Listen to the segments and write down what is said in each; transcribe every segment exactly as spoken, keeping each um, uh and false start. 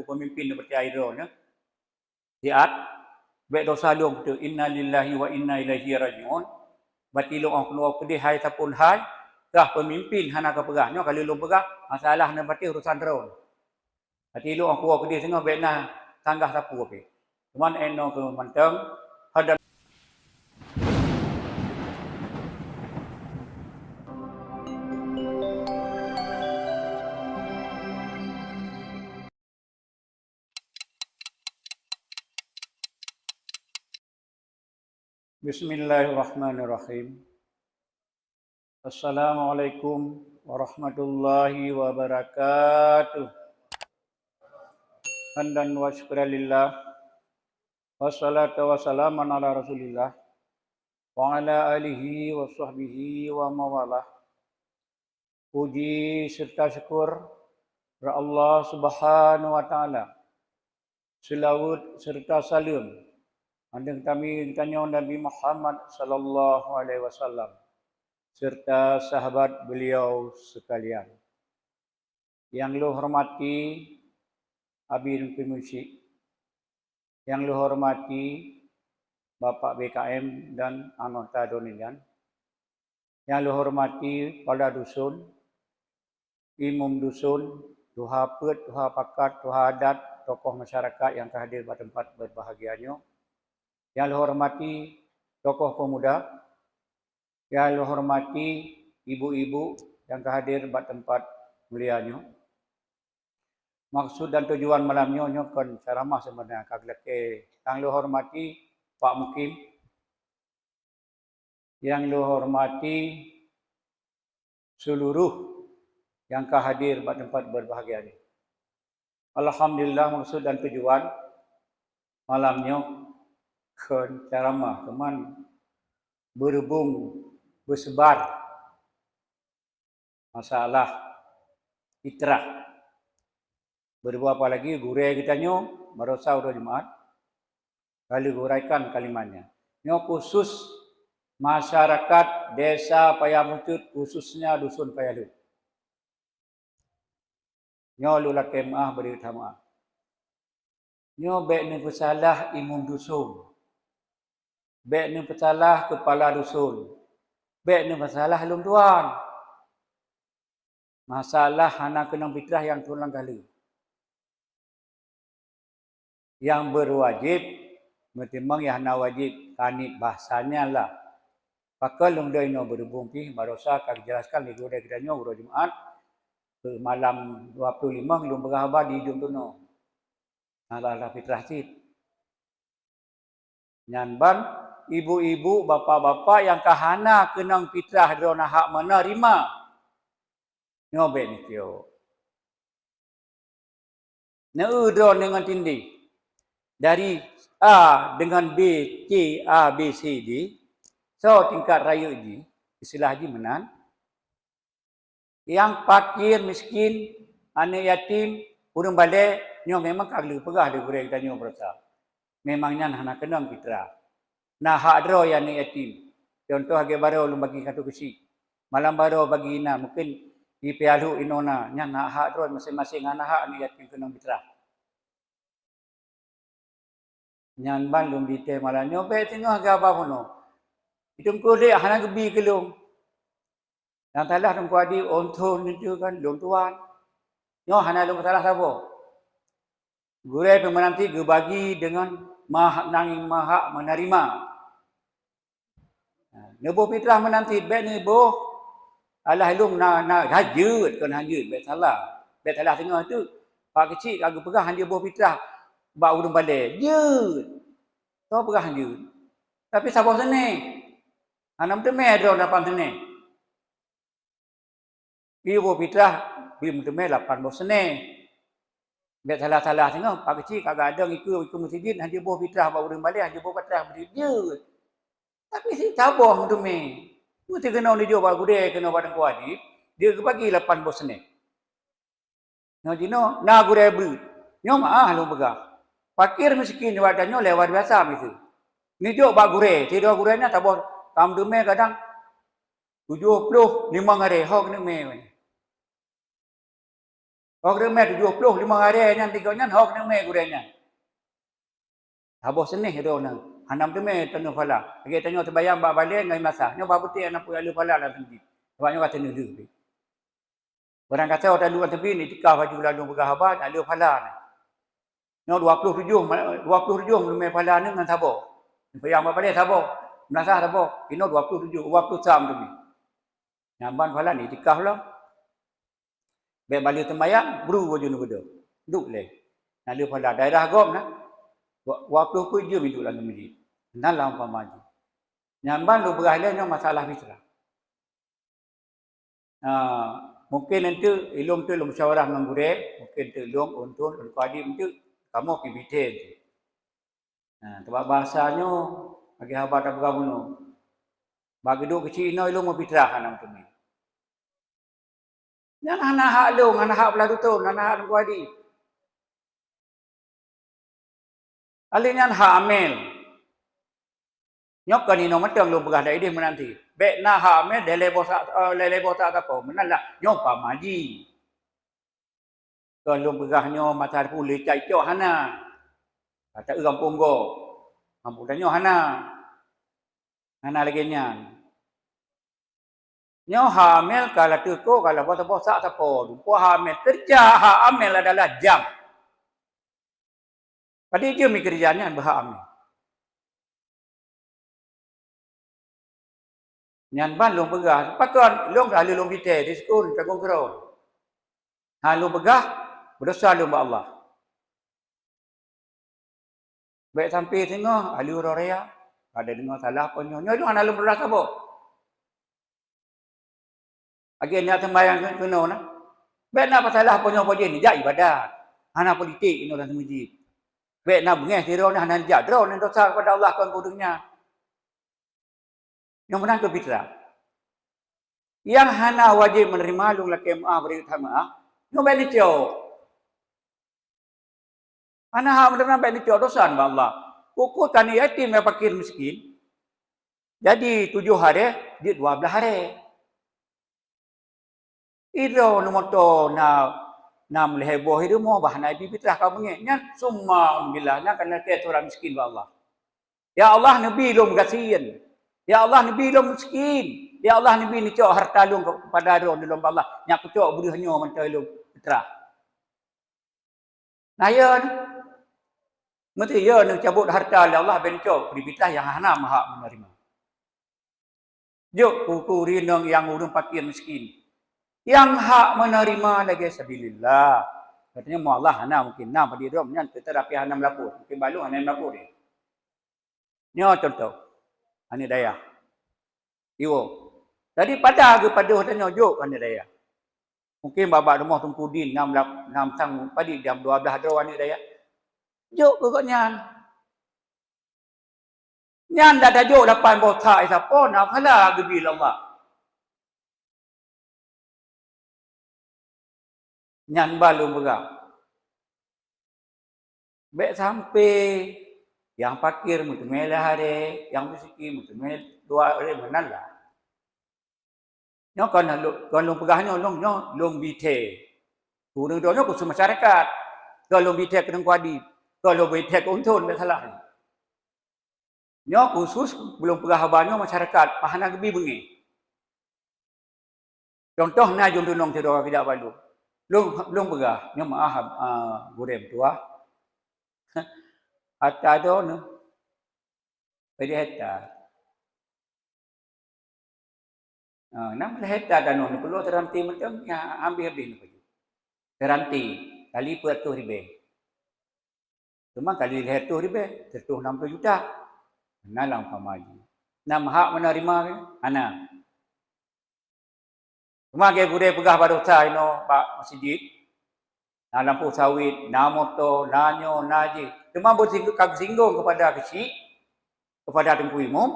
Peumimpin seperti ai droe nyoe. Siat, bék desya lôn beutôi, "Innalillahi wa inna ilaihi raji'un." Bati lôn 'oh keudeh hai sapeue hai, kah peumimpin hana kapeugah. Nyoe ka lheueh lôn peugah, masalah nyan berarti urusan droe. Bati lôn 'oh keudeh singoh bék na sanggah sapeue pih. Cuman inoe keu mantong, hadan Bismillahirrahmanirrahim. Assalamualaikum warahmatullahi wabarakatuh. Hamdan wa syukran lillah. Wassalatu wassalamu ala Rasulillah wa ala alihi wa sahbihi wa mawalah. Puji serta syukur bak Allah Subhanahu wa Taala. Seulaweuet serta saleuem mandum kami geutanyoe Nabi Muhammad sallallahu alaihi wasallam serta sahabat beliau sekalian. Nyang lôn hormati Abi Teungku Musyik, nyang lôn hormati Bapak B K M dan anggota droeneuh nyan, nyang lôn hormati kepala dusun, imum dusun, tuha peuet, tuha pakat, tuha adat, tokoh masyarakat nyang ka hadir bak teumpat berbahagia nyoe, nyang lôn hormati tokoh pemuda, nyang lôn hormati ibu-ibu nyang ka hadir bak teumpat mulia nyoe. Maksud dan tujuan malam nyoe, nyoe kon ceramah sebenarnya, ka geulakée. Nyang lôn hormati Pak Mukim, nyang lôn hormati seluruh nyang ka hadir bak teumpat berbahagia nyoe. Alhamdulillah, maksud dan tujuan malam nyoe kon ceramah, cuman berhubung beusebar masalah fitrah. Berhubung apalagi gurée geutanyoe barosa uroe Jumat ka lheueh guraikan kalimat nyan. Nyoe khusus masyarakat Desa Paya Meucut, khususnya Dusun Paya Lheueh. Nyoe lôn lakée meuáh, bri that meuáh. Nyoe bék neupeusalah imum dusun, bék neupeusalah keupala dusun, bék neupeusalah lôn tuan. Masalah hana keunong fitrah nyang turun lam kali. Nyang berwajib, meutimang nyang hana wajib, kanit bahsanya lah. Pakon lôn doi nyoe berhubung pih barosa ka dijelaskan lé gurée geutanyoe uroe Jumat, malam dua puluh lima lôn peugah haba di Ujong Tunoe. Masalah fitrah cit. Nyan ban ibu-ibu, bapak-bapak nyang ka hana keunong fitrah droe na hak meunarima. Nyoe bék neutiok. Neu droe deungon tindih. Dari A deungon B, C, A, B, C, D. Soe tingkat rayeuk jih, istilah jih meunan. Nyang fakir, miskin, aneuk yatim, ureuëng balée, nyoe memang ka lheueh peugah lé gurée geutanyoe barosa. Memang nyan hana keunong fitrah. Na hak droe aneuk yatim. Contoh lagée baroe lôn bagi kantô keuchik. Malam baroe bagi inan, mungken di Paya Lheueh inoe na, nyan na hak droe maséng-maséng, hana hak aneuk yatim keunong fitrah. Nyan ban lôn bi tée malam nyoe bék teungoh gaba bunoe. Teungku Adib hana geubi keu lôn. Nyang salah Teungku Adib, oh thon nyoe kan lôn tuan. Nyoe hana lôn salah saboh. Gurée pih meunan cit geubagi deungon maha, nyang maha meunarima. Neuboh fitrah meunan cit, bék neuboh alah lôn na, na hanjeuet, kon hanjeuet, bék salah. Bék salah teungoh teuk. Pak Keuchik ka geupeugah hanjeuet boh fitrah bak ureuëng balée. Jeuet. Soe peugah hanjeuet? Tapi saboh seuneh. Hana meuteumé droe lapan seuneh. Ié boh fitrah bri meuteumé lapan boh seuneh. Bék salah-salah teungoh, Pak Keuchik ka gadong ikeue, ikeue meuseujid, hanjeuet boh fitrah bak ureuëng balée, hanjeuet boh fitrah bri jeuet. Tapi si saboh meuteumé. Meusti keunoe neujok bak gurée, keunoe bak Teungku Adib, dia geubagi lapan boh seuneh. Nyoe jinoe na gurée beuet. Nyoe meuáh lôn peugah. Fakir miskin nibak tanyoe lewat biasa miseue. Neujok bak gurée, sidroe gurée nyan saboh ka meuteumé kadang tujoh ploh limong arée ho keuneuk mé. Ho keuneuk mè tujoh ploh limong hari nyan, tiga nyan ho keuneuk mè gurèe nyan. Saboh seunéh droeneuh, hana meuteumé tanyoe phala. Lagèe tanyoe teubayang bak balèe ngon meunasah. Nyoe bak beutôi hana peue lheueh phala lam teumpat. Sabab nyoe ka teuneuk lheueh pih. Barangkasoe taduek lam teumpat, iktikaf bak lôn peugah haba, nyan lheueh phala nyan. Nyoe dua ploh tujoh, dua ploh tujoh meuteumé phala nyoe ngon saboh. Teubayang bak balèe saboh, meunasah saboh. Inoe dua ploh tujoh, dua ploh sa meuteumé. Nyan ban phala nyan iktikaf lom. Bèk balik teumayang, bru baju neubeudôh. Duek lé. Nyan lheueh phala daerah gob na. Dua, dua ploh peuet jeuem iduek lam masjid. Nyan lam umpama jih. Nyan ban lôn peugah lé nyoe masalah fitrah. Ah, mungkin enteuk ilôn teuk lôn musyawarah ngon gurèe, mungkin teuk lôn, Unton, Teungku Adi enteuk kamoe pih bithé enteuk. Nah, teubak bahasa nyoe, lagèe haba tapeugah bunoe. Bak geuduek keuchik inoe ilôn meufitrah hana meuteumé. Nyan hana hak lôn, hana hak peulalu thôn, hana hak Teungku Adi. Alèh nyan hak Amel. Nyoe kon inoe mantong lôn peugah dari idéh meunan cit. Bèk na hak Amel lhèe boh sa, eh, lhèe boh sa sapo. Meunan lah. Nyoe pamaji. Kon lôn peugah nyoe masa pun lé cai cok hana. Kata ureueng punggok. Mampu tanyoe hana. Hana lagèe nyan. Nyoe hak Amel ka lateuh ko, ka lhèe boh sa sapo. Dumpeue hak Amel. Keureuja hak Amel adalah jam. Padub jeuem ikeureuja nyan beuhak Amel. Nyan ban lôn peugah, pakon lôn ka lheueh lôn bithé di seukon tagong keudroe. Ha lôn peugah, beudosa lôn bak Allah. Bèk sampoe teungoh, alheueh uroe raya, ka deungoe salah po nyoe. Nyoe lôn hana lôn peurasa boh. Lagèe nyan teuma nyang keunoe na. Bèk na peusalah po nyoe po jih neujak ibadat. Hana politik inoe lam masjid. Bèk na beungèh sidroe nyan hana neujak droe nyan dosa kepada Allah kon keu donya. Nyang meunan keu fitrah. Nyang hana wajéb meuneurimong lôn lakèe meu'ah bri that meu'ah, nyoe bèk neucok. Hana hak meuneurimong bèk neucok dosa nibak Allah. Ukeue keu aneuk yatim nyang fakir miskin, jadi tujoh harèh, jeuet dua blah harèh. Idroe neumoto na, na meulhèe boh i rumoh, bah na ibi fitrah ka beungèh. Nyan summa billah, nyan ka neulakèe seurah miskin bak Allah. Ya Allah, neubi lôn meugasien. Ya Allah, neubi lôn miskin. Ya Allah, neubi neucok harta lôn keupada droeneuh lôn bak Allah. Nyak kucok beudôh nyoe mantong lôn fitrah. Nah, ya, meusti ya neucabot harta lé Allah, bèk neucok bri fitrah nyang hana meuhak meuneurimong. Jok keu ureueng nyang ureueng fakir miskin. Nyang hak meuneurimong lagèe sabilillah. Katanya mu Allah hana mungkin na badi droe nyan teutab tapi hana meulapor. Mungkin bak lôn hana meulapor dia. Nyoe contoh. Aneuk dayah. Iwoe. Jadi pada geupadoh tanyoe jok aneuk dayah. Mungkin bak rumoh Teungku Din nam lap-, nam sang padi jam dua blah droe aneuk dayah. Jok keu gobnyan. Nyan dak tajok lapan boh sa isa po na phala geubi lé Allah. Nyan ban lôn peugah. Bèk sampoe nyang fakir meuteumé lhèe haré, nyang miskin meuteumé dua haré meunan lah. Nyoe kon lôn, kon lôn peugah nyoe, lôn nyoe, lôn bithèe. Ureueng droe nyoe khusus masyarakat. Kon lôn bithèe keu Teungku Adi. Kon lôn bithèe keu Unton, bèk salah. Nyoe khusus lôn peugah haba nyoe masyarakat, bah hana geubi beungèh. Contoh na jeuem tunong sidroe geujak bak lôn. Lôn, lôn peugah, nyoe meu'ah, ah, gurèe meutuah. Ata droeneuh. Peureulèe hekta. Ah, nam lhèe hekta tanoh neuh, keu lôn seuranté mantong, nyan habéh-habéh neuh. Seuranté, kali peuet reutôh ribèe. Teuma kali lhèe reutôh ribèe, seureutôh nam ploh juta. Hana lam umpama jih. Nam hak meuneurimong, hana. Teuma lagèe gurèe peugah bak dosa inoe bak meuseujid, na lampôh sawét, na moto, na nyoe, na jih. Teuma beusinggo-, ka geusinggong keupada keuchik, keupada teungku imum,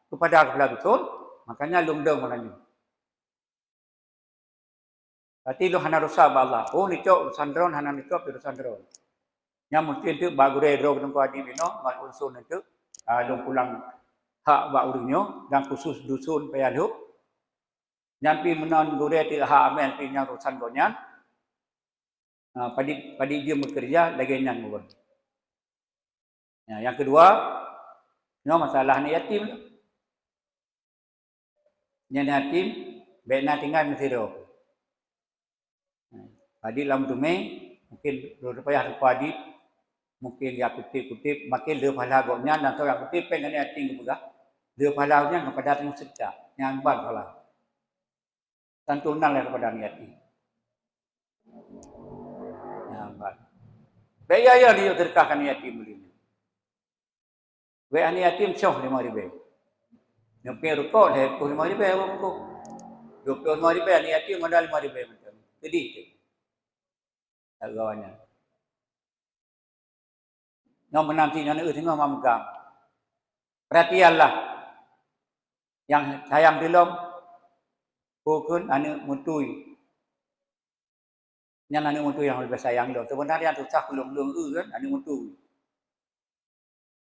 keupada keupeula dusun, makanya lôn dong meunan nyoe. Berarti lôn hana dosa bak Allah. Oh, neucok urusan droen, hana neucok urusan droen. Nyan mungken teuk bak gurèe droe Teungku Adi binoe, ngon unsur nyan teuk, ah, lôn pulang hak bak ureueng nyoe, dan khusus dusun Paya Lhok. Nyan pih meunan gurèe teuk hak amèn pih nyang urusan gobnyan. Ha, padit, padit jeuem bekerja, lagée nyan meubeunang. Ya, nyang keudua, nyoe masalah aneuk yatim. Nyan yatim, bék na tinggai meusidroe. Padit lam teumé, mungkin lôn payah rupa dit, mungkin jak kutip-kutip, makin le pahala gobnyan dan soe nyang kutip péng aneuk yatim geupeugah, le pahala gobnyan keupada nyang sedekah, nyang ban pahala. Santunan lé keupada aneuk yatim. Nyang ban. Bék ya-ya dijok sedekah keu aneuk yatim ulih nyoe. Bék aneuk yatim soh limong ribée. Nyang pih rukok lhée ploh limong ribée awak bungkôh. Dua ploh limong ribée aneuk yatim modal limong ribée macam. Sedih tu. Tak gawa nyan. Nyoe meunan cit nyoe neueu singoh mamgang. Perhatianlah. Nyang sayang dilom, peue kheun aneuk meutui. Nyan aneuk meutui nyang leubeh sayang lom. Sebenarnya susah ulôn-ulôn eu kan aneuk meutui.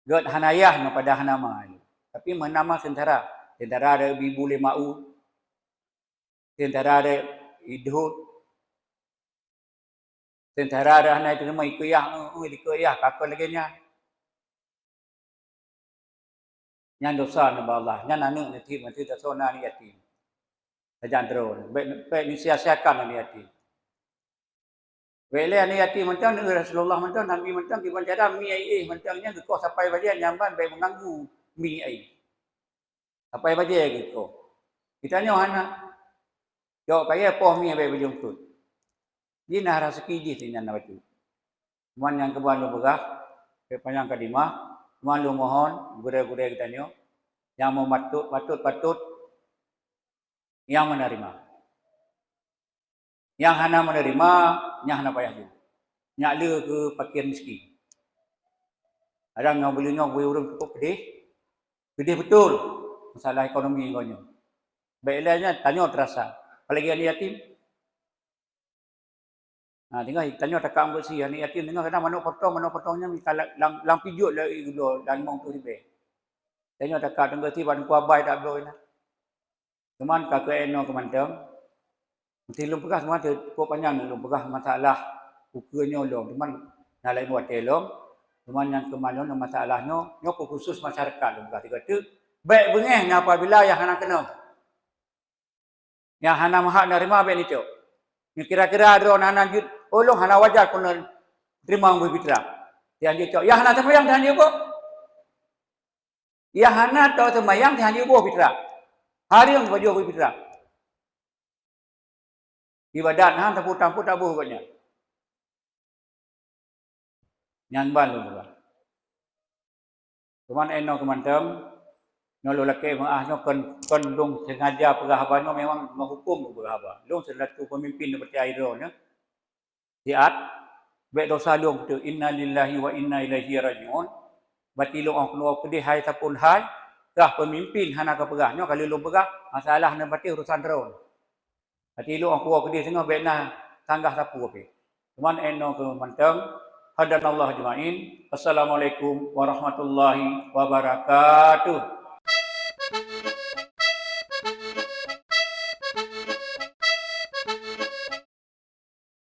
Gét hana yah nyoe padahai hana ma. Tapi meunan ma seutara. Seutara ada ibu lé ma'u. Seutara ada idhut. Seutara ada hana itu nama ikut yah, eh, eh, ikut yah, kakon lagée nyan. Nyan dosa nibak Allah. Nyan aneuk neuti meuti tasona aneuk yatim. Sajan droe, bék, bék neusia-siakan aneuk yatim. Bék lé aneuk yatim mantong, neueu Rasulullah mantong, Nabi mantong, kiban cara mi ai éh mantong nyan geukoh sapai bajée nyan ban bék meuganggu mi ai. Sapai bajée geukoh. Geutanyoe hana. Jok kayée poh mi bék bajée eungkôt. Jih na raseuki jih nyan na bacut. Cuman nyang keuban lôn peugah, bék panyang kalimah, cuman lôn mohon gurée-gurée geutanyoe nyang meumatot, patôt-patôt nyang meuneurimah. Nyang hana meuneurimah, nyan hana payah jeuet. Nyak le keu fakir miskin. Kadang nyoe beulinyong bui ureuëng cukup pedih, pedih beutôi masalah ekonomi ngon nyoe. Bék ilée nyan tanyoe teurasa, apalagi aneuk yatim. Ha, tinggai tanyoe takak anggôt sie aneuk yatim, tinggai kadang manok potong, manok potong nyan mita lam, lam, lam pijôk lé geulo dan mong tu ribée. Tanyoe takak anggôt sie ban kuabai dak bloe na. Cuman ka keu eno keumantong, mesti lôn peugah, cuman cukup panyang lôn peugah masalah ukeue nyoe lom. Cuman na laén watée lom, cuman nyang keumalon masalah nyoe, nyoe keu khusus masyarakat lôn peugah tiga teuk. Bék beungéh nyan apabila nyang hana keunong. Nyang hana meuhak neurima bék neucok. Nyang kira-kira droe hana jeuet, ulôn hana wajar keuneuk terima bui fitrah. Tian jeuet cok. Nyang hana seumayang tian jeuet boh. Nyang hana tao seumayang tian jeuet boh fitrah. Hareuem bajôh bui fitrah. Ibadat han tampôh-tampôh taboh gobnyan. Nyan ban lôn peugah. Cuman eno keumantong, nyoe lôn lakée meuáh nyoe kon, kon lôn sengaja peugah haba nyoe, memang meuhuköm peugah haba. Lôn seulaku peumimpin di partai droeneuh, siat, bék dosa lôn beutôi, innalillahi wa inna ilaihi raji'un. Bati lôn óh keudeh hai sapeue hai, kah peumimpin hana kapeugah. Nyoe ka lheueh lôn peugah, masalah neupatéh urosan droeneuh. Até ilok aku keudeh singoh bék na sanggah sapeue pih. Cuman eno keu mantong, hadanallahu ajmain. Assalamualaikum warahmatullahi wabarakatuh.